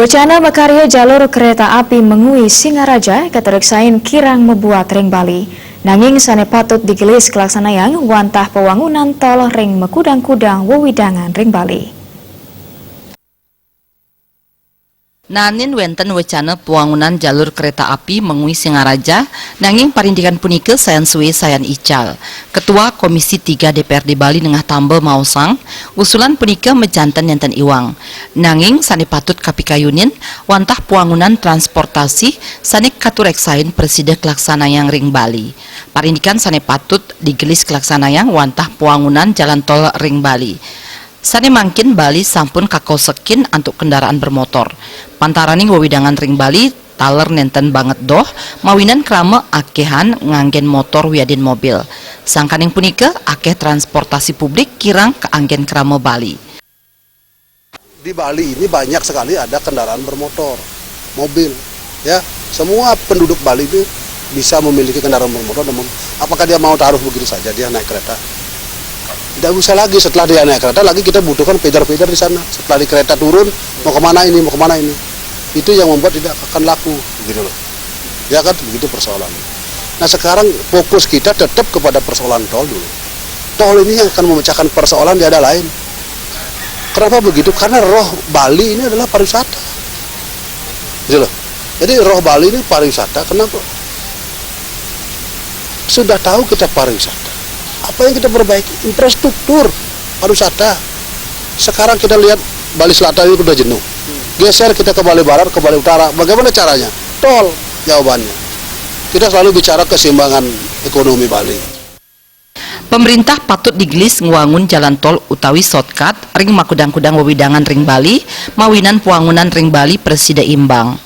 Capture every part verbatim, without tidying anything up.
Wacana makarya jalur kereta api Mengwi Singaraja katureksain kirang mabuat ring Bali. Nanging sane patut digelis kalaksanayang wantah pawangunan tol ring makudang-kudang wewidangan ring Bali. Naenin wenten wacana pawangunan jalur kereta api Mengwi Singaraja, nanging parindikan punika sayan suwe sayan ical. Ketua Komisi tiga D P R D Bali Nengah Tamba maosang, usulan punika majanten nenten iwang. Nanging sane patut kapikayunin wantah pawangunan transportasi sane katureksain prasida kalaksanayang ring Bali. Parindikan sane patut digelis kalaksanayang wantah pawangunan jalan tol ring Bali. Sane mangkin Bali sampun kakosekin antuk kendaraan bermotor. Pantaraning wewidangan ring Bali taler nenten banget doh, mawinan krama akehan nganggen motor wiadin mobil. Sangkaning punika, akeh transportasi publik kirang kaanggen krama Bali. Di Bali ini banyak sekali ada kendaraan bermotor, mobil, ya. Semua penduduk Bali itu bisa memiliki kendaraan bermotor, namun apakah dia mau taruh begitu saja dia naik kereta? Tidak usah lagi, setelah dia naik kereta lagi kita butuhkan feeder-feeder di sana. Setelah di kereta turun, mau kemana ini, mau kemana ini? Itu yang membuat tidak akan laku, gitu loh. Ya kan, begitu persoalannya. Nah, sekarang fokus kita tetap kepada persoalan tol dulu. Tol ini yang akan memecahkan persoalan, tiada lain. Kenapa begitu? Karena roh Bali ini adalah pariwisata. Gitu loh. Jadi roh Bali ini pariwisata. Kenapa? Sudah tahu kita pariwisata. Apa yang kita perbaiki? Infrastruktur pariwisata. Sekarang kita lihat Bali Selatan ini udah jenuh. Geser kita ke Bali Barat, ke Bali Utara. Bagaimana caranya? Tol jawabannya. Kita selalu bicara keseimbangan ekonomi Bali. Pemerintah patut digelis ngwangun jalan tol utawi shortcut ring makudang-kudang wewidangan ring Bali, mawinan pwangunan ring Bali prasida imbang.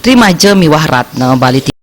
Trimaja miwah Ratna, Bali.